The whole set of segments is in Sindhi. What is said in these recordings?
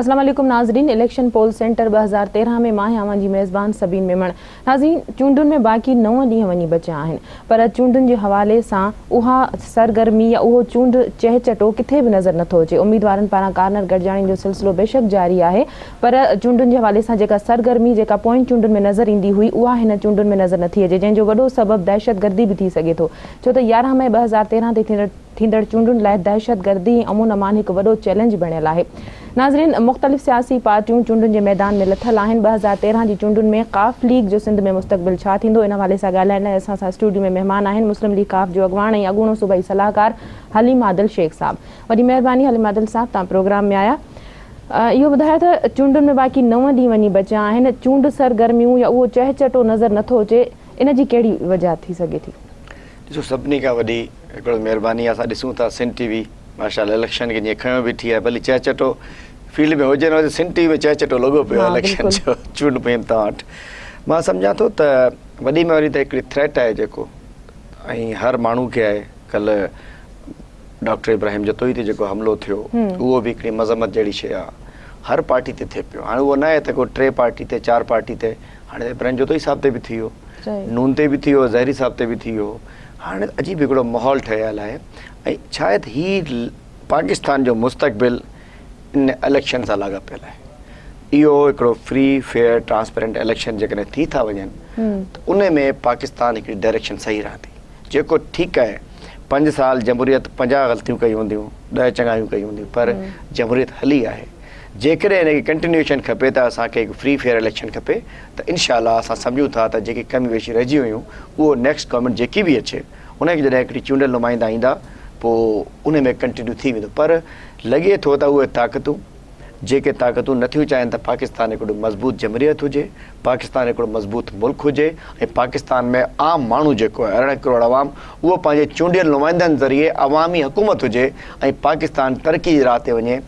السلام عليڪم ناظرين اليڪشن پول سينٽر 2013 ۾ مان آهيان اوهان جي ميزبان سبين ميمڻ. ناظرين چونڊن ۾ باقي نو ڏينهن وڃي بچيا آهن پر چونڊن جي حوالي سان اها سرگرمي يا اهو چونڊ چهچٽو ڪٿي به نظر نٿو اچي اميدوارن پاران ڪارنر گڏجاڻين جو سلسلو بيشڪ جاري آهي پر چونڊن جي حوالي سان جيڪا سرگرمي جيڪا پوئين چونڊن ۾ نظر ايندي هئي اها هن چونڊن ۾ نظر نٿي اچي جنهن جو وڏو سبب دهشتگردي به ٿي سگهي ٿو ڇو ته 11 مئي 2013 تي ٿيندڙ ٿيندڙ چونڊن لاء دهشتگردي ۽ امن امان هڪ وڏو چئلينج بڻيل آهي. ناظرين مختلف سياسي پارٽيون چونڊن جي ميدان ۾ لٿل آهن. 2013 جي چونڊن ۾ قاف ليگ جو سنڌ ۾ مستقبل ڇا ٿيندو ان حوالي سان ڳالهائڻ لاء اسان سان اسٽوڊيو ۾ مهمان آهن مسلم ليگ قاف جو اڳواڻ ۽ اڳوڻو صوبائي صلاحڪار حليم عادل شيخ صاحب. وڏي مهرباني حليم عادل صاحب توهان پروگرام ۾ آيا. اهو ٻڌايو ته چونڊن ۾ باقي نو ڏينهن وڃي بچيا آهن چونڊ سرگرميون يا اهو چهچٽو نظر نٿو اچي ان جي ڪهڙي وجهه ٿي سگهي ٿي؟ ڏسو سڀني کان وڏي هڪڙو مهرباني اسان ڏسون ٿا سنڌ ٽي وي ماشاء الله اليڪشن کي جيئن کنيو بيٺي آهي ڀلي چهچٽو فيلڊ ۾ هجي نه هجي سنڌ ٽي وي ۾ چهچٽو لڳو پيو آهي اليڪشن جو چونڊ مهم توهان وٽ مان سمجهان ٿو ته وڏي ۾ وڏي ته هڪڙي ٿريٽ آهي جيڪو ۽ هر ماڻهو کي آهي ڪلهه ڊاڪٽر ابراهيم جتوئي تي جيڪو حملو ٿيو اهو به هڪڙي مذمت جهڙي شيء آهي هر پارٽي تي ٿئي پيو هاڻي اهو نه آهي ته ڪو ٽي پارٽي تي چار پارٽي تي هاڻي ابراهيم جتوئي صاحب تي به ٿي ويو نون تي به ٿي ويو زهري صاحب تي به ٿي ويو هاڻي عجيب هڪڙو ماحول ٺهيل آهي ۽ شايد هي پاڪستان جو مستقبل ان اليڪشن سان لاڳاپيل آهي اهو هڪڙو فري فيئر ٽرانسپيرنٽ اليڪشن جيڪڏهن ٿي ٿا وڃن ته ان ۾ پاڪستان هڪڙي ڊائريڪشن صحيح رهندي جيڪو ٺيڪ آهي پنج سال جمهوريت 50 غلطيون ڪيون هونديون 10 چڱايون ڪيون هونديون پر جمهوريت هلي آهي جيڪڏهن ان کي ڪنٽينيوشن کپي ته اسان کي هڪ فري فيئر اليڪشن کپي ته انشاء الله اسان سمجهون ٿا ته جيڪي ڪمي بيشي رهجي ويون اهو نيڪسٽ گورنمينٽ جيڪي به اچي ان کي جڏهن هڪڙي چونڊيل نمائندا ايندا پوء ان ۾ ڪنٽينيو ٿي ويندو پر لڳي ٿو ته اهي طاقتون جيڪي طاقتون نٿيون چاهين ته پاڪستان هڪڙو مضبوط جمهوريت هجي پاڪستان هڪڙو مضبوط ملڪ هجي ۽ پاڪستان ۾ عام ماڻهو جيڪو آهي 18 ڪروڙ عوام اهو پنهنجي چونڊيل نمائندن ذريعي عوامي حڪومت هجي ۽ پاڪستان ترقي جي راهه تي وڃي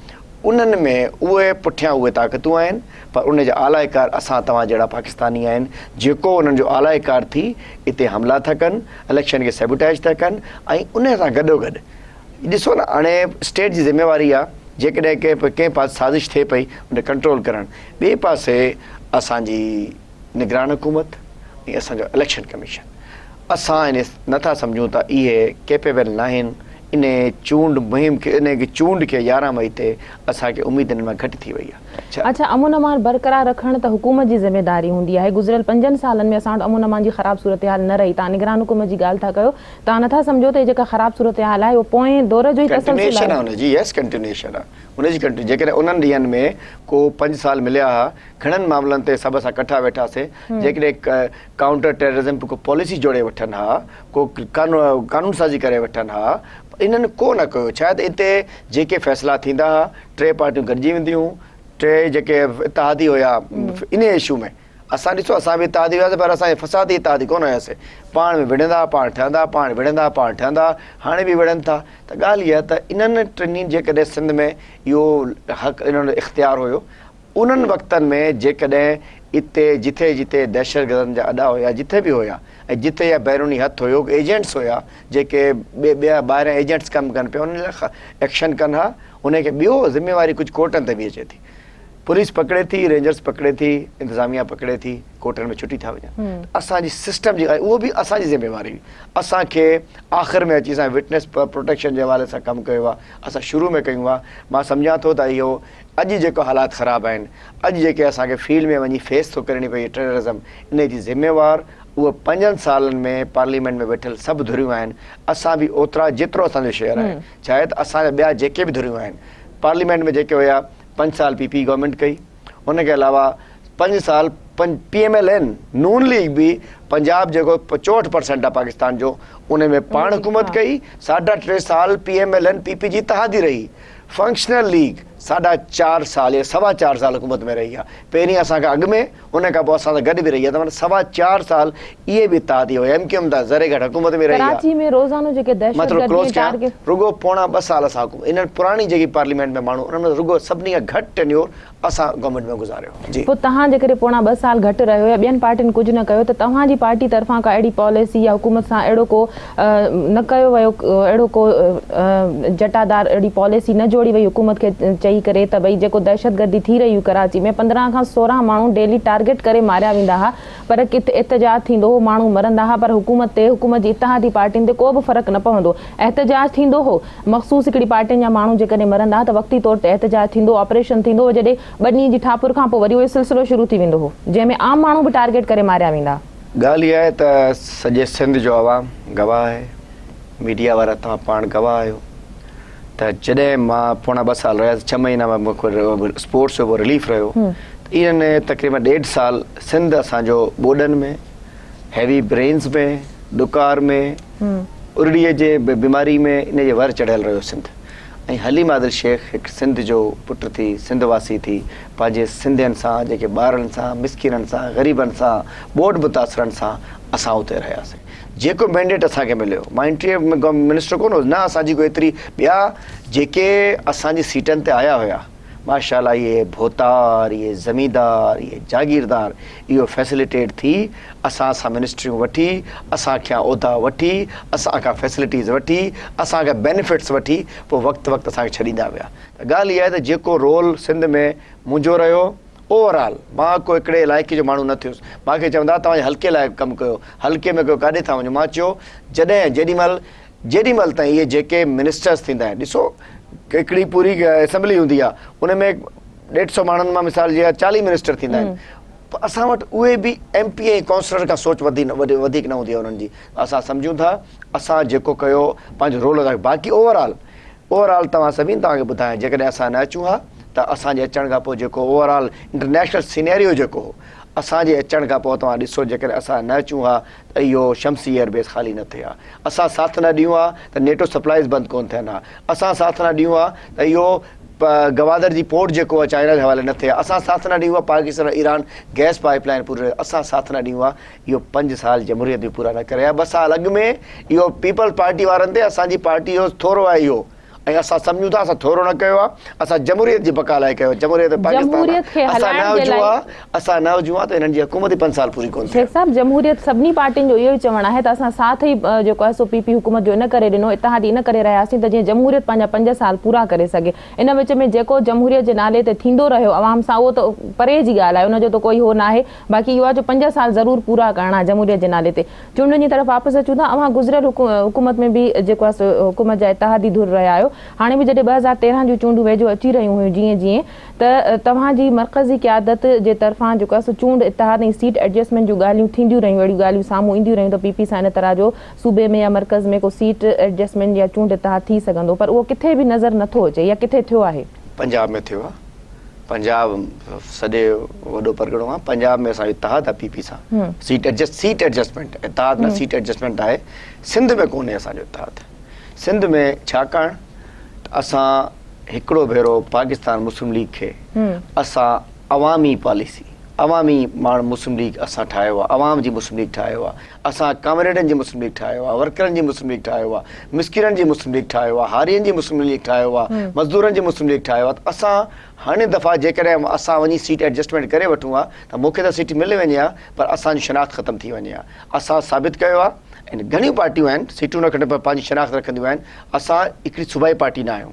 انهن ۾ اهي پٺيان اهي طاقتون آهن پر ان جا اعليٰ ڪار اسان توهان جهڙا پاڪستاني آهن جيڪو انهن جو اعليٰ ڪار ٿي اتي حملا ٿا ڪن اليڪشن کي سيبوٽائيز ٿا ڪن ۽ ان سان گڏو گڏ ڏسو نه هاڻي اسٽيٽ جي ذميواري آهي جيڪڏهن ڪنهن ڪنهن پاسي سازش ٿئي پئي ان کي ڪنٽرول ڪرڻ ٻئي پاسي اسان جي نگران حڪومت ۽ اسان جو اليڪشن ڪميشن اسان ان نٿا سمجهون ته اهي ڪيپيبل ناهن ان چونڊ مهم کي ان چونڊ کي 11 مئي تي اسان کي اميد انهن مان گهٽ ٿي وئي آهي. ڇا. اڇا امن امان برقرار رکڻ ته حڪومت جي ذميداري هوندي آهي گذريل پنجن سالن ۾ اسان وٽ امن امان جي خراب صورتحال نه رهي توهان نگران حڪومت جي ڳالهه ٿا ڪيو توهان نٿا سمجهو ته هي جيڪا خراب صورتحال آهي اهو پوئين دور جو ئي تسلسل ڪنٽينيوئيشن آهي ان جي يس ڪنٽينيوئيشن آهي ان جي ڪنٽينيو جيڪڏهن انهن ڏينهن ۾ ڪو پنج سال مليا ها گهڻن معاملن تي سڀ اسان ڪٺا ويٺاسين جيڪڏهن ڪائونٽر ٽيررزم تي ڪو پاليسي جوڙي وٺن ها ڪو قانون سازي ڪري وٺن ها انهن ڪو نه ڪيو ڇا ته اتي جيڪي فيصلا ٿيندا ها ٽي پارٽيون گڏجي وينديون هيون ٽي جيڪي اتحادي هيا انهي اشو ۾ اسان ڏسو اسان به اتحادي هياسي پر اسان فسادي اتحادي ڪونه هياسي پاڻ ۾ وڙهندا پاڻ ٺهندا پاڻ وڙهندا پاڻ ٺهندا هاڻي به وڙهن ٿا ته ڳالهه اها ته انهن ٽنهي جيڪڏهن سنڌ ۾ اهو حق انهن جو اختيار هيو انهن وقتن ۾ جيڪڏهن اتي جٿي جٿي دهشتگردن جا اڏا هيا جٿي به هيا ۽ جٿي اها بيروني هٿ هيو ايجنٽس هيا جيڪي ٻيا ٻاهريان ايجنٽس ڪم ڪن پيا انهن لاء ايڪشن ڪن ها انهن کي ٻيو ذميواري ڪجهه ڪورٽن تي به اچي ٿي پوليس پڪڙي ٿي رينجرس پڪڙي ٿي انتظاميا پڪڙي ٿي ڪورٽن ۾ ڇٽي ٿا وڃن اسان جي سسٽم جي اهو به اسان جي ذميواري هئي اسان کي آخر ۾ اچي اسان وٽنس پروٽيڪشن جي حوالي سان ڪم ڪيو آهي اسان شروع ۾ ڪيون آهي مان سمجهان ٿو ته اهو اڄ جيڪو حالات خراب آهن، اڄ جيڪي اسان کي فيلڊ ۾ وڃي فيس ٿو ڪرڻي پئي ٽيررزم، انهي جي ذميوار اهي پنجن سالن ۾ پارليامينٽ ۾ ويٺل سڀ ڌريون آهن، اسان به اوترا جيترو اسان جو شيئر آهي، ڇاهي ته اسان جا ٻيا جيڪي به ڌريون آهن پارليامينٽ ۾ جيڪي هيا پنج سال پي پي گورنمينٽ ڪئي، ان کي علاوه پنج سال P M L N Noon league به پنجاب جيڪو 64 پرسينٽ آهي پاڪستان جو ان ۾ پاڻ حڪومت ڪئي، ساڍا ٽي سال P M L N P P جي اتحادي رهي. فنڪشنل ليگ ساڍا چار سال يا سوا چار سال حڪومت ۾ رهي آهي پهرين اسان کان اڳ ۾ ان کان پوء اسان سان گڏ به رهي آهي ته معنيٰ سوا چار سال اهي به اتحادي هيا ايم ڪيو ايم ته ذري گهٽ حڪومت ۾ رهي آهي. ڪراچي ۾ روزانو جيڪي مان ٿورو دهشتگردي ڪلوز ۽ ڪيان ٽارگيٽ. رڳو پوڻا ٻه سال اسان حڪومت انهن پراڻي جيڪي پارليامينٽ ۾ ماڻهو انهن ۾ رڳو سڀني کان گهٽ ٽينيور اسان گورنمينٽ ۾ گذاريو. جي. پوء توهان جيڪڏهن پوڻا ٻه سال گهٽ رهيو يا ٻين پارٽين ڪجهه نه ڪيو ته توهان جي پارٽي طرفان ڪا اهڙي پاليسي يا حڪومت سان اهڙو ڪو نه ڪيو ويو اهڙو ڪو جٽادار اهڙي پاليسي نه جوڙي وئي حڪومت کي چئي ويهي ڪري ته ڀئي جيڪو دهشتگردي ٿي رهي هئي ڪراچي ۾ 15 کان 16 ماڻهو ڊيلي ٽارگيٽ ڪري ماريا ويندا ها پر ڪٿ احتجاج ٿيندو هو ماڻهو مرندا ها پر حڪومت تي حڪومت جي اتحادي پارٽين تي ڪو به فرق نه پوندو احتجاج ٿيندو هو مخصوص هڪڙي پارٽين جا ماڻهو جيڪڏهن مرندا ها ته وقتي طور تي احتجاج ٿيندو آپريشن ٿيندو هو جڏهن ٻه ڏينهن جي ٺاپر کان پوء وري اهو سلسلو شروع ٿي ويندو هو جنهن ۾ عام ماڻهو به ٽارگيٽ ڪري ماريا ويندا. ڳالهه اها آهي ته سڄي سنڌ جو عوام گواهه آهي، ميڊيا وارا توهان پاڻ گواهه آهيو ته جڏهن مان پوڻا ٻه سال رهيس ڇهه مهينا مان مون کي اسپورٽس جو رليف رهيو ته انهن تقريبن ڏيڍ سال سنڌ اسان جو ٻوڏن ۾ هيوي برينز ۾ ڏڪار ۾ ارڙي جي بيماري ۾ ان جي ور چڙهيل رهيو سنڌ ۽ حليم عادل شيخ هڪ سنڌ جو پٽ ٿي سنڌ واسي ٿي پنهنجي سنڌين سان جيڪي ٻارڙن سان مسڪينن سان غريبن سان ٻوڏ متاثرن سان اسان اتي رهياسين جيڪو مينڊيٽ اسان کي مليو مان انٽريئر منسٽر ڪونه هوس نه اسان جي ڪو ايتري ٻيا جيڪي اسان جي سيٽن تي آيا هيا ماشاء الله اهي ڀوتار اهي زميندار اهي جاگيردار اهو فيسليٽيٽ ٿي اسان سان منسٽريون وٺي اسان کان عهدا وٺي اسان کان فيسلٽيز وٺي اسان کان بينيفٽس وٺي پوء وقت وقت اسان کي ڇڏيندا ويا ته ڳالهه اها آهي ته جيڪو رول سنڌ ۾ منهنجو رهيو اوور آل مان ڪو هڪڙي علائقي جو ماڻهو نه ٿيس مان کي چوندا توهان جي حلقي لاء ڪم ڪيو حلقي ۾ ڪيو ڪاڏي ٿا وڃو مان چيو جڏهن جيڏي مهل جيڏي مهل تائين اهي جيڪي منسٽرس ٿيندا آهن ڏسو هڪڙي پوري اسيمبلي هوندي آهي ان ۾ ڏيڍ سو ماڻهن مان مثال جي 40 منسٽر ٿيندا آهن پر اسان وٽ اهي به ايم پي ۽ ڪائونسلر کان سوچ وڌيڪ نه هوندي آهي انهن جي اسان سمجهون ٿا اسان جيڪو ڪيو پنهنجو رول ادا باقي اوور آل اوور آل توهان سڀني توهان کي ٻڌايان جيڪڏهن اسان نه اچون ها ته اسان جي اچڻ کان پوء جيڪو اوور آل انٽرنيشنل سينيريو جيڪو هو اسان جي اچڻ کان پوء توهان ڏسو جيڪڏهن اسان نه اچون ها ته اهو شمسي ايئر بيس خالي نه ٿئي ها، اسان ساٿ نه ڏيون ها ته نيٽو سپلائيز بند ڪونه ٿين ها، اسان ساٿ نه ڏيون ها ته اهو گوادر جي پورٽ جيڪو آهي چائنا جي حوالي نه ٿئي ها، اسان ساٿ نه ڏيون ها Pakistan ۽ Iran gas pipeline پوري اسان ساٿ نه ڏيون ها اهو پنج سال جمهوريت به پورا نه ڪري ها، ٻه سال اڳ ۾ اهو پيپلز پارٽي وارن تي اسان جي پارٽي جو ٿورو آهي اهو. ۽ اسان سمجهون ٿا اسان ٿورو نه ڪيو آهي اسان جمهوريت جي بقا لاء ڪيو آهي جمهوريت پاڪستان جمهوريت کي اسان نه هلائڻ جي هجون لاء ها اسان نه هجون ها ته هنن جي حڪومت ئي پنج سال پوري ڪونه ٿئي شيخ صاحب جمهوريت سڀني پارٽين جو اهو ئي چوڻ آهي ته اسان ساٿ ئي جيڪو آهي سو پي پي حڪومت جو ان ڪري ڏنو اتحادي ان ڪري رهياسين ته جيئن جمهوريت پنهنجا پنج سال پورا ڪري سگهي ان وچ ۾ جيڪو جمهوريت جي نالي تي ٿيندو رهيو عوام سان اهو ته پري جي ڳالهه آهي ان جو ته ڪوئي هو ناهي باقي اهو آهي جو پنج سال ضرور پورا ڪرڻا جمهوريت جي نالي تي چونڊن جي طرف واپس اچون ٿا، اوهان گذريل حڪومت ۾ به جيڪو آهي سو حڪومت جا اتحادي ڌر رهيا آهيو، هاڻي به جڏهن 2013 جون چونڊون ويجهو اچي رهيون هيون جيئن جيئن ته توهان جي مرڪزي قيادت جي طرفان جيڪو آهي سو چونڊ اتحاد ۽ سيٽ ايڊجسٽمينٽ جون ڳالهيون ٿينديون رهيون اهڙيون ڳالهيون سامهون اينديون رهيون ته پي پي سان ان طرح جو صوبي ۾ يا مرڪز ۾ ڪو سيٽ ايڊجسٽمينٽ يا چونڊ اتحاد ٿي سگهندو پر اهو ڪٿي به نظر نٿو اچي يا ڪٿي ٿيو آهي؟ پنجاب ۾ ٿيو آهي. پنجاب سڄي وڏو پرڳڻو آهي پنجاب ۾ اسان جو اتحاد آهي پي پي سان سيٽ ايڊجسٽ سيٽ ايڊجسٽمينٽ اتحاد نه سيٽ ايڊجسٽمينٽ آهي سنڌ ۾ ڪونهي اسان جو اتحاد سنڌ ۾ ڇاڪاڻ ته اسان هڪڙو ڀيرو پاڪستان مسلم ليگ کي اسان عوامي پاليسي عوامي ماڻ مسلم ليگ اسان ٺاهيو آهي عوام جي مسلم ليگ ٺاهيو آهي اسان ڪامريڊن جي مسلم ليگ ٺاهيو آهي ورڪرن جي مسلم ليگ ٺاهيو آهي مسڪينن جي مسلم ليگ ٺاهيو آهي هارين جي مسلم ليگ ٺاهيو آهي مزدورن جي مسلم ليگ ٺاهيو آهي ته اسان هاڻي دفعا جيڪڏهن اسان وڃي سيٽ ايڊجسٽمينٽ ڪري وٺون ها ته مون کي ته سيٽ ملي وڃي ها پر اسان جي شناخت ختم ٿي وڃي ها اسان ثابت ڪيو آهي ۽ گهڻيون پارٽيون آهن سيٽون نه کٽن پر پنهنجي شناخت رکنديون آهن اسان هڪڙي صوبائي پارٽي نه آهيون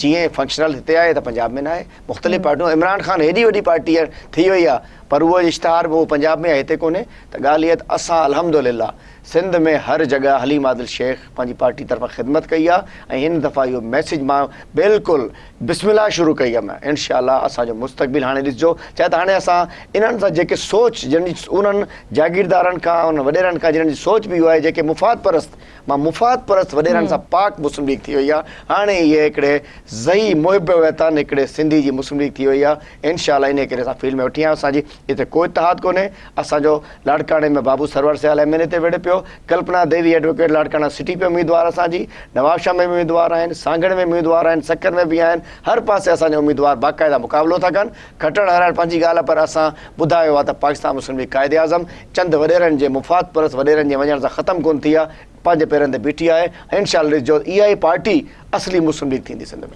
جيئن فنڪشنل هتي آهي ته پنجاب ۾ نه آهي مختلف پارٽيون عمران خان هيڏي وڏي پارٽي ٿي وئي آهي پر اهو اشتهار به اهو پنجاب ۾ آهي هتي ڪونهي ته ڳالهه اها ته اسان الحمدلله سنڌ ۾ هر جڳهه حليم عادل شيخ پنهنجي پارٽي طرفان خدمت ڪئي آهي ۽ هن دفعا اهو ميسيج مان بلڪل بسم الله شروع ڪئي آهي انشاء الله اسان جو مستقبل هاڻي ڏسجو چاهي ته هاڻي اسان انهن سان جيڪي سوچ جن جي انهن جاگيردارن کان انهن وڏيرن کان جنهن جي سوچ به اها آهي جيڪي مفاد پرست مان مفاد پرست وڏيرن سان پاڪ مسلم ليگ ٿي وئي آهي هاڻي اهي هڪڙي زهي محب وطن هڪڙي سنڌي جي مسلم ليگ ٿي وئي آهي انشاء الله انهي ڪري اسان فيلڊ ۾ وٺي آيا اسان جي هتي ڪو اتحاد ڪونهي، اسان جو لاڙڪاڻي ۾ بابو سرور سيال ايم اين اي تي وڙهي پيو، ڪلپنا ديوي ايڊووڪيٽ لاڙڪاڻا سٽي پي اميدوار اسان جي، نوابشاهه ۾ به اميدوار آهن، سانگهڙ ۾ اميدوار آهن، سکر ۾ به آهن، هر پاسي اسان جا اميدوار باقاعده مقابلو ٿا ڪن، کٽڻ هارائڻ پنهنجي ڳالهه آهي پر اسان ٻڌايو آهي ته پاڪستان مسلم ليگ قائد اعظم چند وڏيرن جي مفاد پرست وڏيرن جي وڃڻ سان ختم ڪونه ٿي آهي، پنهنجي پيرن تي بيٺي آهي ۽ انشاء الله ڏسجو اها ئي پارٽي اصلي مسلم ليگ ٿيندي سنڌ ۾.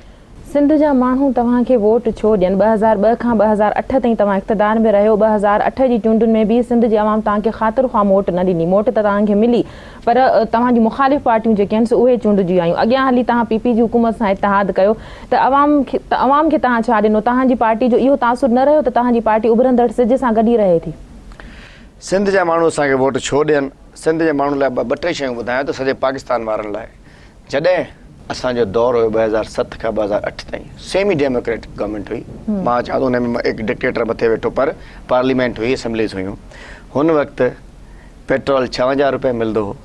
سنڌ جا ماڻهو توهان کي ووٽ ڇو ڏين؟ 2002 کان 2008 تائين توهان اقتدار ۾ رهيو، 2008 جي چونڊن ۾ به سنڌ جي عوام توهان کي خاطر خواه موٽ نه ڏني، موٽ ته توهان کي ملي پر توهان جون مخالف پارٽيون جيڪي آهن سي اهي چونڊجي آيون، اڳيان هلي توهان پي پي جي حڪومت سان اتحاد ڪيو ته عوام ته عوام کي توهان ڇا ڏنو؟ توهان جي پارٽي جو اهو تاثر نه رهيو ته توهان جي پارٽي اڀرندڙ سج سان گڏ ئي رهي ٿي. سنڌ جا ماڻهو اسان کي ووٽ ڇو ڏين؟ سنڌ جي ماڻهن لاء ٻه ٽي شيون ٻڌايان ٿو سڄي پاڪستان وارن لاء جڏهن اسان جو دور هيو 2007 کان 2008 تائين سيمي ڊيموڪريٽڪ گورنمينٽ هئي مان چوان ٿو ان ۾ هڪ ڊڪٽيٽر مٿي ويٺو پر پارليامينٽ هئي اسيمبليز هيون هن وقت پيٽرول 56 روپيه ملندو هو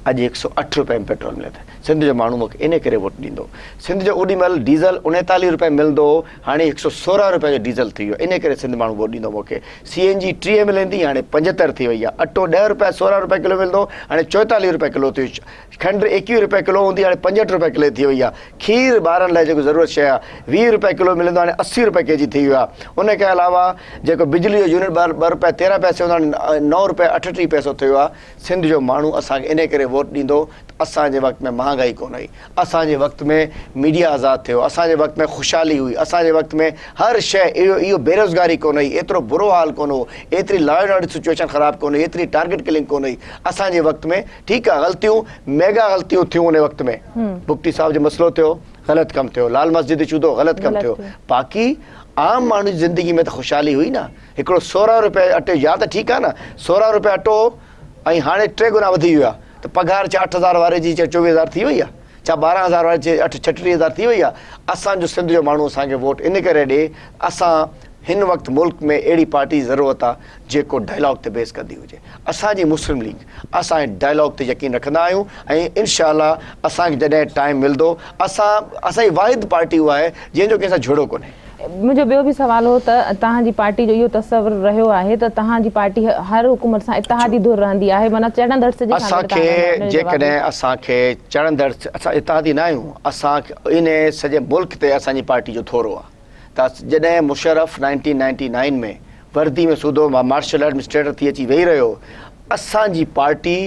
اڄ 108 روپيه ۾ پيٽرول ملي ٿو سنڌ جو ماڻهو مونکي ان ڪري ووٽ ڏيندو سنڌ جو اوڏي مهل ڊيزل 39 روپيه ملندو هو هاڻي 116 روپيه جو ڊيزل ٿي ويو ان ڪري سنڌ ماڻهو ووٽ ڏيندو مونکي سي اين جي 30 ملندي هاڻي 75 ٿي وئي آهي اٽو 10 روپيه 16 روپيه ڪلو ملندو هاڻي 44 روپيه ڪلو ٿي ويو کنڊ ايڪويهه روپيه ڪلو هوندي هاڻي 65 روپيه ڪلو ٿي وئي آهي. کير ٻارن لاء جيڪو ضرورت شيء آهي 20 روپيه ڪلو ملندو هاڻي 80 روپيه ڪي جي ٿي ويو آهي. ان کان علاوه جيڪو بجلي جو يونٽ ٻه روپيه 13 پئسي هوندو هاڻي 9 روپيه 38 پئسو ٿيو آهي. سنڌ جو ماڻهو اسان کي انهي ڪري ووٽ ڏيندو ته اسان جي وقت ۾ مهانگائي ڪونه هئي. اسان جي وقت ۾ ميڊيا آزاد ٿيو، اسان جي وقت ۾ خوشحالي هئي، اسان جي وقت ۾ هر شيء اهو اهو بيروزگاري ڪونه هئي، ايترو برو حال ڪونه هو، ايتري لا اينڊ آرڊر سچوئيشن خراب ڪونه هئي، ايتري ٽارگيٽ ڪلنگ ڪونه هئي. اسان جي وقت ۾ ٺيڪ آ غلطيون ميگا غلطيون ٿيون ان وقت ۾ بگٽي صاحب جو مسئلو ٿيو غلط ڪم ٿيو لال مسجد اشو ٿيو غلط ڪم ٿيو باقي عام ماڻهو جي زندگي ۾ ته خوشحالي هئي نه هڪڙو 16 روپيه اٽي يا ته ٺيڪ آ نه 16 روپيه اٽو ۽ هاڻي ٽي گنا وڌي ويو آ ته پگهار ڇا 8000 واري جي 24000 ٿي وئي آ ڇا 12000 واري جي 8 36000 ٿي وئي آ اسان جو سنڌ جو ماڻهو اسان کي ووٽ ان ڪري ڏي اسان هن وقت ملڪ ۾ اهڙي پارٽي جي ضرورت آ جيڪو ڊائلاگ تي بيس ڪندي هجي. اسان جي مسلم ليگ اسان ڊائلاگ تي يقين رکندا آهيون ۽ انشاء الله اسان کي جڏهن ٽائيم ملندو اسان اسان جي واحد پارٽي اها آهي جنهن جو ڪنهن سان جهيڙو ڪونهي. منهنجو ٻيو به سوال هو ته توهان جي پارٽي جو اهو تصور رهيو آهي ته توهان جي پارٽي هر حڪومت سان اتحادي ڌر رهندي آهي معنيٰ چڙهندڙ سج سان اسان گڏ کي توهان رهندا ان جو جواب جيڪڏهن ڏيو. اسان کي چڙهندڙ اسان اتحادي نه آهيون اسان ان سڄي ملڪ تي اسان جي پارٽي جو ٿورو آهي. ته جڏهن مشرف نائنٽين نائنٽي نائين ۾ وردي ۾ سوڌو مارشل ايڊمنسٽريٽر ٿي اچي ويهي رهيو، اسان جي پارٽي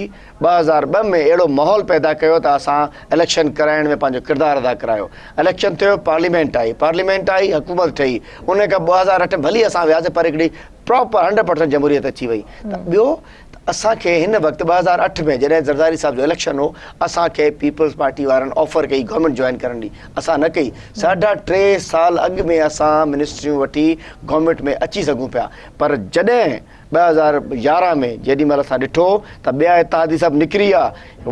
2002 ۾ اهڙو ماحول پيدا ڪيو ته اسان اليڪشن ڪرائڻ ۾ پنهنجو ڪردار ادا ڪرايو، اليڪشن ٿيو پارليمينٽ آئي، پارليمينٽ آئي حڪومت ٺهي، ان کان 2008 ۾ ڀلي اسان وياسين پر هڪڙي پراپر هنڊريڊ پرسنٽ جمهوريت اچي وئي ته ٻيو ته اسان کي هن وقت 2008 ۾ جڏهن زرداري صاحب جو اليڪشن هو اسان کي پيپلز پارٽي وارن آفر ڪئي گورنمينٽ جوائن ڪرڻ جي اسان نه ڪئي ساڍا ٽي سال اڳ ۾ اسان منسٽريون وٺي گورنمينٽ ۾ اچي سگهون پيا پر جڏهن 2011 ۾ جيڏي مهل اسان ڏٺو ته ٻيا اتحادي سڀ نڪري ويا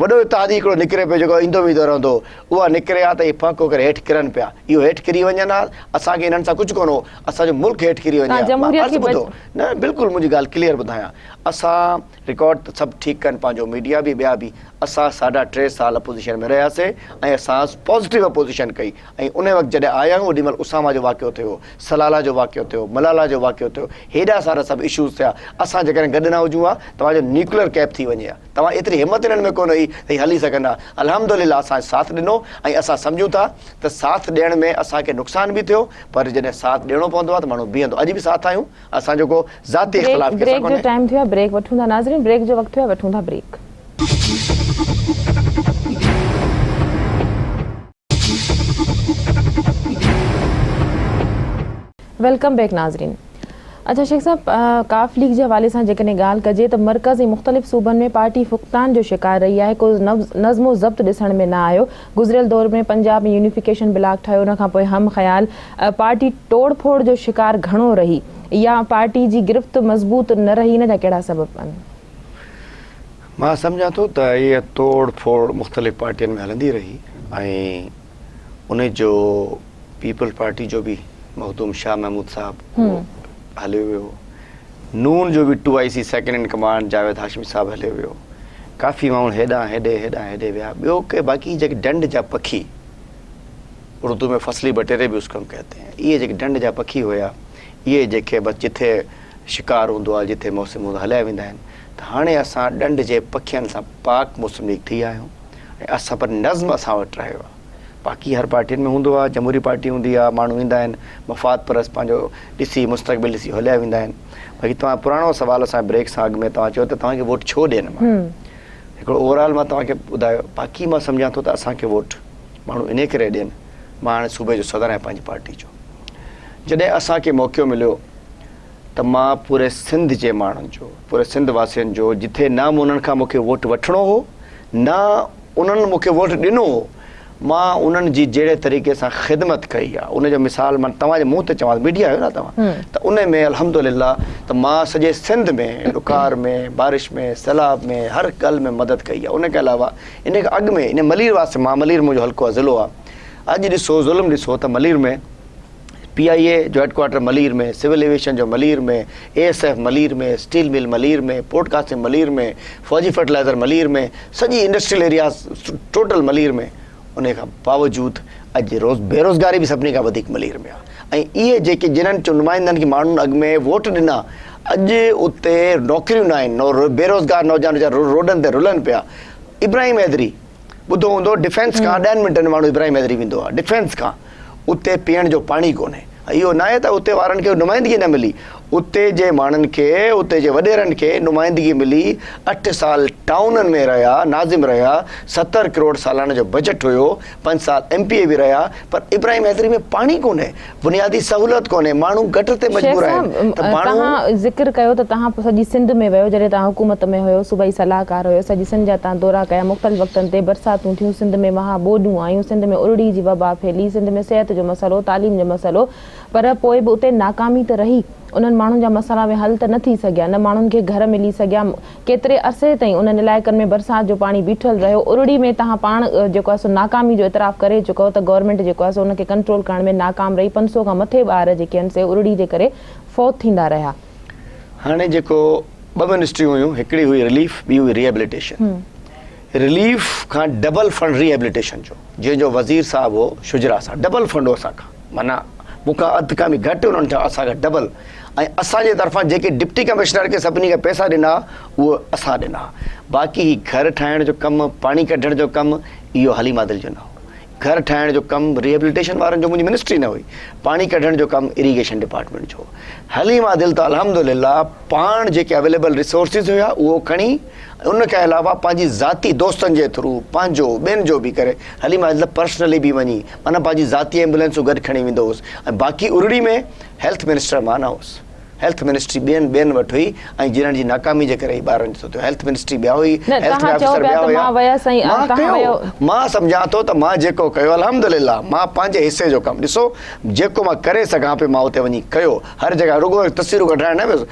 وڏو اتحادي هڪڙو نڪري پيو جيڪو ايندو ويندو رهندو هو اها نڪري ها ته اهي ڦهڪو ڪري هيٺ ڪرن پيا اهو هيٺ ڪري وڃن ها اسان کي انهن سان ڪجهه ڪونه هو اسان جو ملڪ هيٺ ڪري وڃي ها مان عرض ٻڌو نه بلڪل منهنجي ڳالهه ڪليئر ٻڌايان اسان رڪارڊ ته سڀ ٺيڪ ڪن پنهنجو ميڊيا به ٻيا به اسان ساڍا ٽي سال اپوزيشن ۾ رهياسي ۽ اسان پازيٽو اپوزيشن ڪئي ۽ ان وقت جڏهن آيا آهيون اوڏي مهل اساما جو واقعو ٿيو سلالا جو واقعو ٿيو ملالا جو واقعو ٿيو هيڏا سارا سڀ اشوز ٿيا اسان جيڪڏهن گڏ نه هجون ها توهان جو نيوڪليئر ڪيپ ٿي وڃي ها توهان ايتري همت انهن ۾ ڪونه هئي ته هي هلي سگهن ها الحمدلله اسان ساٿ ڏنو ۽ اسان سمجهون ٿا ته ساٿ ڏيڻ ۾ اسان کي نقصان به ٿيو پر جڏهن ساٿ ڏيڻو پوندو آهي ته ماڻهو بيهندو اڄ به ساٿ آهيون اسان جو ڪو ذاتي اختلاف ڪنهن سان بريڪ جو ڪونهي. ٽائيم ٿيو آهي بريڪ وٺون ٿا ناظرين بريڪ جو وقت ٿيو آهي وٺون ٿا بريڪ. Welcome back ناظرين اچا شيخ صاحب ڪاف ليگ جي حوالي سان جيڪڏهن ڳالهه ڪجي ته مرڪز ۽ مختلف صوبن ۾ پارٽي فقدان جو شڪار رهي آهي ڪو نظم و ضبط ڏسڻ ۾ نه آيو گذريل دور ۾ پنجاب ۾ يونيفڪيشن بلاڪ ٺاهيو ان کان پوء هم خيال پارٽي ٽوڙ ڦوڙ جو شڪار گهڻو رهي يا پارٽي جي گرفت مضبوط نه رهي ان جا ڪهڙا سبب آهن؟ مان سمجهان ٿو ته اها ٽوڙ ڦوڙ مختلف پارٽين ۾ هلندي رهي ۽ ان جو پيپلز پارٽي جو به مخدوم شاهه محمود صاحب اهو هليو ويو نون جو به two I C second in command Javed Hashmi صاحب هليو ويو ڪافي ماڻهو هيڏانهن هيڏي هيڏانهن هيڏي ويا ٻيو ڪي باقي جيڪي ڊنڊ جا پکي اردو ۾ فصلي بٽيري به اس کو هم ڪهتي هين اهي جيڪي ڊنڊ جا پکي هيا اهي جيڪي بس جٿي شڪار هوندو آهي جٿي موسم هوندو آهي هليا ويندا آهن ته هاڻي اسان ڊنڊ جي پکين سان پاڪ مسلم ليگ ٿي ويا آهيون ۽ اسان پر نظم اسان وٽ رهيو آهي باقي هر پارٽين ۾ هوندو آهي جمهوري پارٽي هوندي آهي ماڻهو ايندا آهن مفاد پرست پنهنجو ڏسي مستقبل ڏسي هليا ويندا آهن باقي توهان پراڻو سوال اسان بريڪ سان اڳ ۾ توهان چيو ته توهان کي ووٽ ڇو ڏين مان هڪڙو اوور آل مان توهان کي ٻڌايو باقي مان سمجهان ٿو ته اسان کي ووٽ ماڻهو انهي ڪري ڏين مان هاڻي صوبي جو صدر آهيان پنهنجي پارٽي جو. جڏهن اسان کي موقعو مليو ته مان پوري سنڌ جي ماڻهن جو، پوري سنڌ واسين جو جٿي نه انهن کان مون کي ووٽ وٺڻو هو نه انهن مون کي ووٽ ڏنو هو، مان انهن جي جهڙي طريقي سان خدمت ڪئي آهي ان جو مثال مان توهان جي منهن تي چوان ٿو، ميڊيا آهيو نه توهان، ته ان ۾ الحمدلله ته مان سڄي سنڌ ۾ ڏڪار ۾، بارش ۾، سيلاب ۾ هر ڳالهه ۾ مدد ڪئي آهي. ان کان علاوه ان کان اڳ ۾ ان ملير واسي مان ملير منهنجو حلقو آهي ضلعو آهي اڄ ڏسو ظلم ڏسو ته ملير ۾ پي آء اي جو head quarter Malir ۾، civil aviation جو Malir ۾، A S F Malir ۾، steel mill Malir ۾، port Qasim Malir ۾، فوجي فرٽيلائزر ملير ۾، سڄي انڊسٽريل ايرياز ٽوٽل ملير ۾، انهي کان باوجود اڄ روز بيروزگاري به سڀني کان وڌيڪ ملير ۾ آهي ۽ اهي جيڪي جنهن نمائندن کي ماڻهن اڳ ۾ ووٽ ڏنا اڄ اتي نوڪريون نه آهن، بيروزگار نوجوان ويچارا روڊن تي رلن پيا. ابراهيم حيدري ٻڌو هوندو ڊفينس کان ڏهن منٽن ۾ ماڻهو ابراهيم حيدري ويندو آهي ڊفينس کان اتي پيئڻ جو پاڻي ڪونهي اهو ناهي ته اتي وارن کي نمائندگي نه ملي اتي جي ماڻهن کي اتي جي وڏيرن کي نمائندگي ملي اٺ سال ٽائونن ۾ رهيا ناظم رهيا 70 ڪروڙ سالانه جو بجيٽ هيو پنج سال ايم پي اي به رهيا پر ابراهيم حيدري ۾ پاڻي ڪونهي بنيادي سهولت ڪونهي، ماڻهو گٽر تي شيخ مجبور آهن صاحب ته ماڻهو. توهان ذڪر ڪيو ته توهان سڄي سنڌ ۾ ويو جڏهن توهان حڪومت ۾ هيو صوبائي صلاحڪار هيو سڄي سنڌ جا توهان دورا ڪيا مختلف وقتن تي برساتون ٿيون سنڌ ۾ مها ٻوڏون آيون سنڌ ۾ ارڙي جي وبا ڦهلي سنڌ ۾ صحت جو مسئلو تعليم جو مسئلو پر پوء به اتي ناڪامي ته رهي انهن ماڻهن جا مسئلا به حل ته نه ٿي سگهيا نه ماڻهن کي گهر ملي سگهيا ڪيتري عرصي تائين انهن علائقن ۾ برسات جو پاڻي بيٺل رهيو، ارڙي ۾ توهان پاڻ جيڪو آهي سو ناڪامي جو اعتراف ڪري چڪؤ ته گورنمينٽ جيڪو آهي سو ان کي ڪنٽرول ڪرڻ ۾ ناڪام رهي، 500 کان مٿي ٻار جيڪي آهن سي ارڙي جي ڪري فوت ٿيندا رهيا. هاڻي جيڪو ٻه منسٽريون هيون هڪڙي هئي رليف ٻي هئي ريهيبليٽيشن، رليف کان ڊبل فنڊ ريهيبليٽيشن جو جنهن جو وزير صاحب هو شجرا صاحب ڊبل فنڊ هو اسان کان معنيٰ مون کان اڌ کان به گهٽ انهن کان اسان کان ڊبل ۽ اسان جي طرفان جيڪي ڊپٽي ڪمشنر کي سڀني کي پئسا ڏنا اهو اسان ڏنا باقي هي گهر ٺاهڻ جو ڪم پاڻي ڪڍڻ جو ڪم اهو حليم عادل جو نه هو گهر ٺاهڻ جو ڪم ريهيبليٽيشن وارن جو منهنجي منسٽري نه هئي پاڻي ڪڍڻ جو ڪم اريگيشن ڊپارٽمينٽ جو هو حليم عادل ته الحمدلله پاڻ جيڪي اويليبل ريسورسز هيا اهو کڻي ان کان علاوه پنهنجي ذاتي دوستن جي ٿرو پنهنجو ٻين جو به ڪري حليم عادل ته پرسنلي به وڃي معنيٰ پنهنجي ذاتي ايمبولينسون گڏ کڻي ويندو هوس ۽ باقي ارڙي ۾ هيلٿ منسٽر مان نه هوس هيلٿ منسٽري ٻين ٻين وٽ هئي ۽ جنھن جي ناڪامي جي ڪري هي ٻارن جو ٿيو هيلٿ منسٽري ٻيا هئي نه هيلٿ توهان ۾ چئو آفيسر پيا ٻيا ته هيا مان ويس ۽ مان توهان ڪيو ويو مان سمجهان ٿو ته مان جيڪو ڪيو الحمدلله مان پنهنجي حصي جو ڪم ڏسو جيڪو مان ڪري سگهان پيو مان اتي وڃي ڪيو هر جڳهه رڳو تصويرون ڪڍرائڻ نه ويس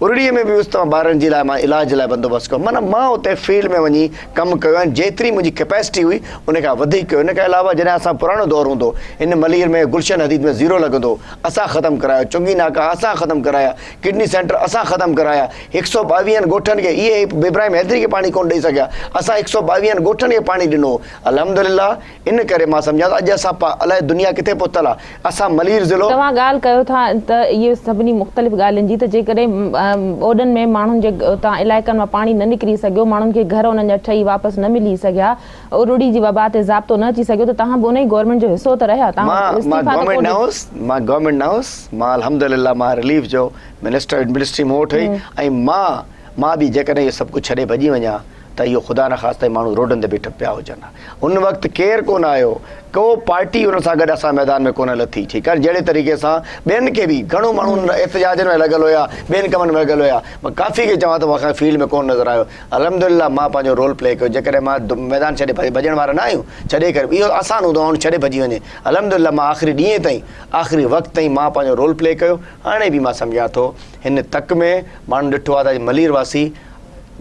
ارڙي ۾ به ويس ته ٻارن جي لاء مان علاج لاء بندوبست ڪيو معنيٰ مان اتي فيلڊ ۾ وڃي ڪم ڪيو ۽ جيتري منهنجي ڪيپيسٽي هئي ان کان وڌيڪ ڪيو ان کان علاوه جڏهن اسان پراڻو دور هوندو هن ملير ۾ گلشن حديد ۾ زيرو لڳندو اسان ختم ڪرايو چنگي ناڪا اسان ختم ڪرايا ڪڊني سينٽر اسان ختم ڪرايا هڪ سو ٻاويهن ڳوٺن کي اهي ابراهيم حيدري کي پاڻي ڪونه ڏئي سگهيا اسان هڪ سو ٻاويهن ڳوٺن کي پاڻي ڏنو الحمدلله ان ڪري مان سمجهان ٿو اڄ اسان پا الائي دنيا ڪٿي پهتل آ اسان ملير ضلعو. توهان ڳالهه ڪيو ٿا ته اهي سڀني مختلف ڳالهين جي ته جيڪڏهن ٻوڏن ۾ ماڻهن جي اتان علائقن مان پاڻي نه نڪري سگهيو ماڻهن کي گهر انهن جا ٺهي واپس نه ملي سگهيا ارڙي جي وبا تي ضابطو نه اچي سگهيو ته توهان به انهي گورنمينٽ جو حصو ته رهيا توهان مان مان استعيفا ته گورنمينٽ ڪو نه ڏني. هوس مان گورنمينٽ نه هوس مان الحمدلله مان رليف جو منسٽر منسٽري مون وٽ هئي ۽ مان مان به جيڪڏهن اهو سڀ ڪجهه ڇڏي ڀڄي وڃان ته اهو خدا نخواسته اهي ماڻهو روڊن تي بيٺا پيا هجن ها. ان وقت ڪير ڪونه آيو، ڪو پارٽي ان سان گڏ اسان ميدان ۾ ڪونه لٿي. ٺيڪ آهي جهڙي طريقي سان ٻين کي به گهڻو ماڻهو احتجاجن ۾ لڳل هيا، ٻين ڪمن ۾ لڳل هيا. مان ڪافي کي چوان ته مون کي فيلڊ ۾ ڪونه نظر آيو. الحمدلله مان پنهنجو رول پلي ڪيو. جيڪڏهن مان ميدان ڇڏي ڀڄڻ وارا نه آهيون، ڇڏي ڪري اهو آسان هوندو آهي ماڻهو ڇڏي ڀڄي وڃي. الحمدلله مان آخري ڏينهن تائين، آخري وقت تائين مان پنهنجو رول پلي ڪيو. هاڻي به مان سمجهان ٿو هن تڪ ۾ ماڻهن ڏٺو آهي ته اڄ ملير واسي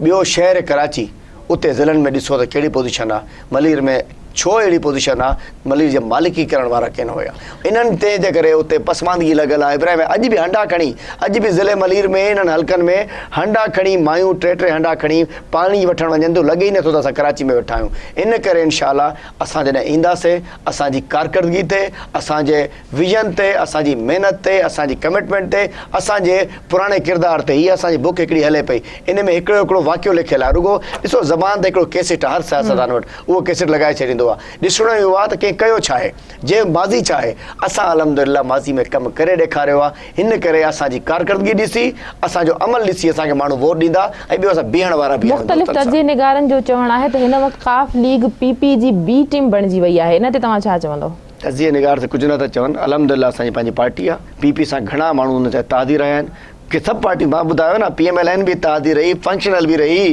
ٻيو شهر ڪراچي اتي ضلعن ۾ ڏسو ته ڪهڙي پوزيشن آ ملير ۾ ڇو اهڙي پوزيشن آ ملير جي مالڪي ڪرڻ وارا ڪين هيا انهن تنهن جي ڪري اتي پسماندگي لڳل آ ابراهيم اڄ به هنڊا کڻي اڄ به ضلعي ملير ۾ انهن حلقن ۾ هنڊا کڻي مايون ٽي ٽي هنڊا کڻي پاڻي وٺڻ وڃن ٿيون لڳي ئي نٿو ته اسان ڪراچي ۾ ويٺا آهيون ان ڪري انشاء الله اسان جڏهن اينداسي اسان جي ڪارڪردگي تي اسان جي ويزن تي، اسان جي محنت تي، اسان جي ڪمٽمينٽ تي، اسان جي پراڻي ڪردار تي. هيء اسان جي بڪ هڪڙي هلي پئي. ان ۾ هڪڙو هڪڙو واقعو لکيل آهي. رڳو ڏسو زبان تي هڪڙو ڪيسٽ آهي هر سياستدان وٽ اهو ڪيسٽ لڳائي ڇڏيندو آهي. ڏسڻو اهو آهي ته ڪنهن ڪيو ڇا آهي. جي ماضي ڇا آهي. اسان الحمدلله ماضي ۾ ڪم ڪري ڏيکاريو آهي. هن ڪري اسان جي ڪارڪردگي ڏسي، اسان جو عمل ڏسي اسان کي ماڻهو ووٽ ڏيندا ۽ ٻيو اسان بيهڻ وارا به آهيون مختلف دوستن سان. تجزيي نگارن جو چوڻ آهي ته هن وقت قاف ليگ پي پي جي بي ٽيم بڻجي وئي آهي. ان تي توهان ڇا چوندؤ؟ تجزيه نگار ته ڪجهه نه ٿا چون. الحمدلله اسان جي پنهنجي پارٽي آ. پي پي سان گهڻا ماڻهو ان جا اتحادي رهيا آهن. ڪي سڀ پارٽيون مان ٻڌايو نه پي ايم ايل اين به اتحادي رهي، فنڪشنل به رهي،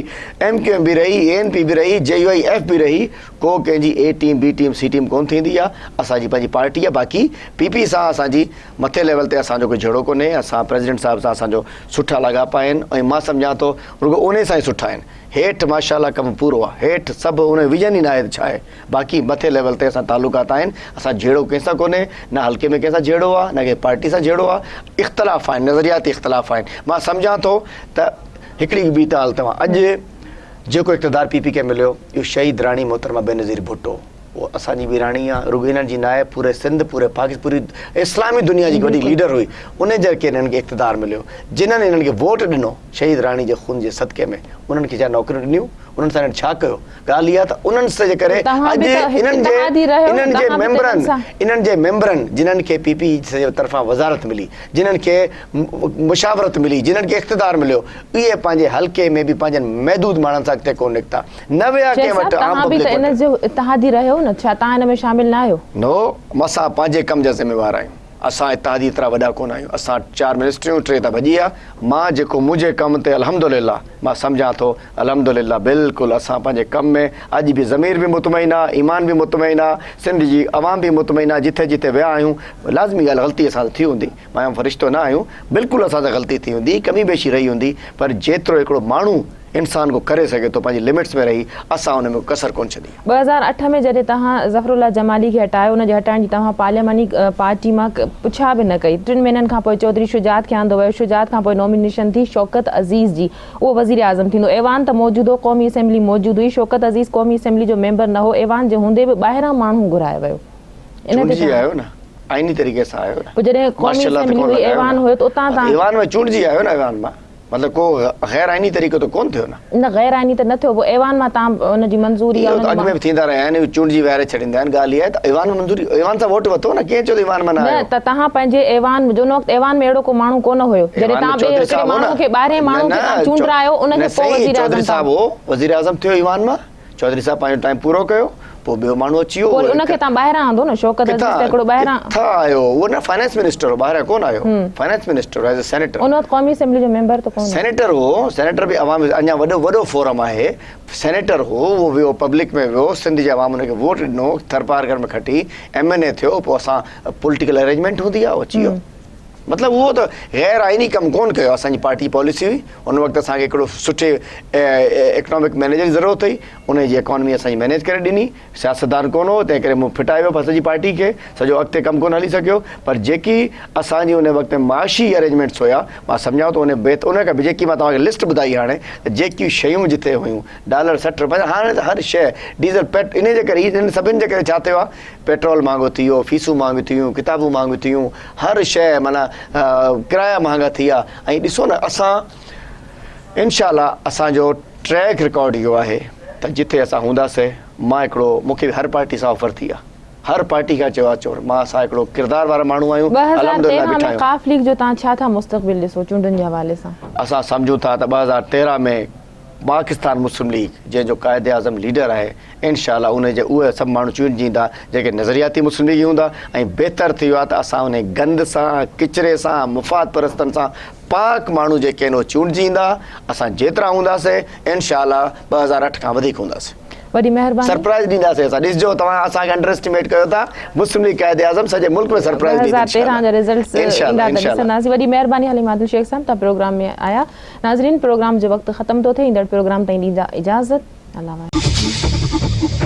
ايم ڪيو ايم به رهي، اي اين پي به رهي، جي يو آئي ايف به رهي. ڪو ڪنهن جي اي team, B team, C team ڪونه ٿيندي آ. اسان جي پنهنجي پارٽي آ. باقي پي پي سان اسان جي مٿي ليول تي اسان جو ڪوئي جهيڙو ڪونهي. اسان پريزيڊنٽ صاحب سان اسان جو سٺا لاڳاپا آهن ۽ مان سمجهان ٿو رڳو انهي سان ئي سٺا آهن. هيٺ ماشاءالله ڪم پورو آ. هيٺ سڀ انهي ويزن ئي ناهي ته ڇا آهي. باقي مٿي ليول تي اسان تعلقات آهن اسان جهيڙو ڪنهن سان ڪونهي نه حلقي ۾ ڪنهن سان جهيڙو آ نه ڪنهن پارٽي سان جهيڙو آ اختلاف آهن نظرياتي اختلاف آهن مان سمجهان ٿو ته هڪڙي ٻي ڳالهه توهان اڄ جيڪو اقتدار پي پي کي مليو اهو شهيد راڻي محترمه بينظير ڀٽو اهو اسان جي به راڻي آ رڳو هنن جي ناهي پوري سنڌ پوري پاڪستان پوري اسلامي دنيا جي وڏي ليڊر هئي ان جي ڪري هنن کي اقتدار مليو جنهن هنن کي ووٽ ڏنو شهيد راڻي جي خون جي صدقي ۾ انهن کي ڇا نوڪريون ڏنيون انهن سان هنن ڇا ڪيو؟ ڳالهه اها ته انهن جي ڪري اڄ انهن جي انهن جي ميمبرن انهن جي ميمبرن جنهن کي پي پي جي طرفان وزارت ملي جنهن کي مشاورت ملي جنهن کي اقتدار مليو اهي پنهنجي حلقي ۾ به پنهنجن محدود ماڻهن سان اڳتي ڪونه نڪتا نه ويا ڪنهن وٽ عام پبلڪ وٽ. ان جو اتحادي رهيو نه ڇا توهان ان ۾ شامل نه آهيو؟ نو اسان پنهنجي ڪم جا ذميوار آهيون. اسان اتحادي ايترا وڏا ڪونه آهيون، اسان چار منسٽريون ٽي ته ڀڄي ويا، مان جيڪو منهنجي ڪم تي الحمدلله مان سمجهان ٿو الحمدلله بلڪل اسان پنهنجي ڪم ۾ اڄ به ضمير به مطمئن آ، ايمان به مطمئن آ، سنڌ جي عوام به مطمئن آ، جٿي جٿي ويا آهيون لازمي ڳالهه غلطي اسان سان ٿي هوندي، مان فرشتو نه آهيون، بلڪل اسان سان غلطي ٿي هوندي، ڪمي بيشي رهي هوندي پر جيترو هڪڙو ماڻهو انسان ڪو ڪري سگهي ٿو پنهنجي لمٽس ۾ رهي اسان ان ۾ ڪو ڪسر ڪونه ڇڏي. 2008 ۾ جڏهن توهان ظفر الله جمالي کي هٽايو ان جي هٽائڻ جي توهان پارلياماني پارٽي مان پڇا به نه ڪئي. ٽن مهينن کان پوء چوڌري شجاعت کي آندو ويو. شجاعت کان پوء نومينيشن ٿي شوڪت عزيز جي اهو وزيراعظم ٿيندو. ايوان ته موجود هو قومي اسيمبلي موجود هئي. شوڪت عزيز قومي اسيمبلي جو ميمبر نه هو. ايوان جي هوندي به ٻاهران ماڻهو گهرايو ويو. ان تي چونڊجي توهان. آيو نه آئيني طريقي سان آيو نه پوء جڏهن قومي مارشل لا ته اسيمبلي ڪونه هئي لڳايو ايوان نه هيو ته اتان توهان. ايوان ۾ چونڊجي آيو نه ايوان مان. مطلب ڪو غير آئيني طريقو ته ڪونه ٿيو نه. نه غير آئيني ته نه ٿيو پوء ايوان مان تان ان جي منظوري يا اهو ان ته جو اڳ ۾ به ٿيندا رهيا آهن اهي چونڊجي ويهاري ڇڏيندا آهن ڳالهه اها آهي ته ايوان ۾ منظوري ايوان سان ووٽ ورتو نه ڪنهن چيو ته ايوان مان نه نه آيو. ته تهان پنهنجي ايوان جو ان وقت ايوان ۾ اهڙو ڪو ماڻهو ڪونه هيو جڏهن ايوان ۾ تهان ٻئي چوڌري هڪڙي صاحب هو ماڻهو نه کي ٻاهرين نه ماڻهو کي نه تهان چونڊرايو ان نه کي پوء سائين وزير چوڌري اعظم صاحب تهان هو وزير اعظم ٿيو ايوان مان چوڌري صاحب پنهنجو ٽائيم پورو ڪيو پوء ٻيو ماڻهو اچي ويو پوء ان کي تان ٻاهران آندو نه شوڪت عزيز ته هڪڙو ٻاهران ڪٿان آيو اهو نه فائنانس منسٽر هو ٻاهران ڪونه آيو فائنانس منسٽر هو ايز اي سينيٽر ان وقت قومي اسيمبلي جو ميمبر ته ڪونه سينيٽر هو سينيٽر به عوام اڃا وڏو وڏو فورم آهي سينيٽر هو اهو ويو پبلڪ ۾ ويو سنڌ جي عوام ان کي ووٽ ڏنو ٿرپارڪر ۾ کٽي ايم اين اي ٿيو پوء اسان پوليٽيڪل ارينجمينٽ هوندي آهي اچي ويو مطلب اهو ته غير آئيني ڪم ڪونه ڪيو اسان جي پارٽي پاليسي هئي ان وقت اسان کي هڪڙو سٺي اڪنامڪ مئنيجر جي ضرورت هئي ان جي اڪانومي اسان جي مئنيج ڪري ڏني سياستدان ڪونه هو تنهن ڪري مون ڦٽائي ويو سڄي پارٽي کي سڄو اڳتي ڪم ڪونه هلي سگهيو پر جيڪي اسان جي ان وقت معاشي ارينجمينٽس هيا مان سمجهان ٿو ان بيت ان کان به جيڪي مان توهان کي لسٽ ٻڌائي هاڻي ته جيڪي شيون جتي هيون ڊالر 60 روپيا هاڻي ته هر شيء ڊيزل پيٽ ان جي ڪري هن سڀن جي ڪري ڇا ٿيو آهي پيٽرول مهانگو ٿي ويو، فيسون مهانگيون ٿي ويون، ڪتابون مهانگيون ٿي ويون، هر شيء معنيٰ ڪرايا مهانگا ٿي ويا ۽ ڏسو نه اسان انشاء الله اسان جو ٽريڪ رڪارڊ اهو آهي ته جتي اسان هونداسي مان هڪڙو مون کي به هر پارٽي سان آفر ٿي آهي هر پارٽي کان چيو آهي چور مان اسان هڪڙو ڪردار وارا ماڻهو آهيون الحمدلله 2013 بيٺا ۾ آهيون. قاف ليگ جو توهان ڇا ٿا مستقبل ڏسو چونڊن جي حوالي سان؟ اسان سمجهون ٿا ته 2013 ۾ پاڪستان مسلم ليگ جنهن جو قائد اعظم ليڊر آهي انشاء الله انهي جي اهي سڀ ماڻهو چونڊجي ايندا جيڪي نظرياتي مسلم ليگي هوندا ۽ بهتر ٿي ويو آهي ته اسان انهي گند سان ڪچري سان مفاد پرستن سان پاڪ ماڻهو جيڪي آهن اهي چونڊجي ايندا اسان جيترا هونداسي انشاء الله 2008 کان وڌيڪ هونداسي. وڏي مهرباني. سرپرائز ڏينداسي اسان ڏسجو توهان اسان کي انڊر اسٽيميٽ ڪيو ٿا مسلم ليگ قائد اعظم سڄي ملڪ ۾ سرپرائز ڏيندي انشاء 2013 جا الله رزلٽس انشاء ايندا الله ته انشاء الله. ڏسنداسين وڏي مهرباني حليم عادل شيخ صاحب توهان پروگرام ۾ آيا. ناظرين پروگرام جو وقت ختم ٿو ٿئي ايندڙ پروگرام تائين ڏيندا اجازت الله واهي.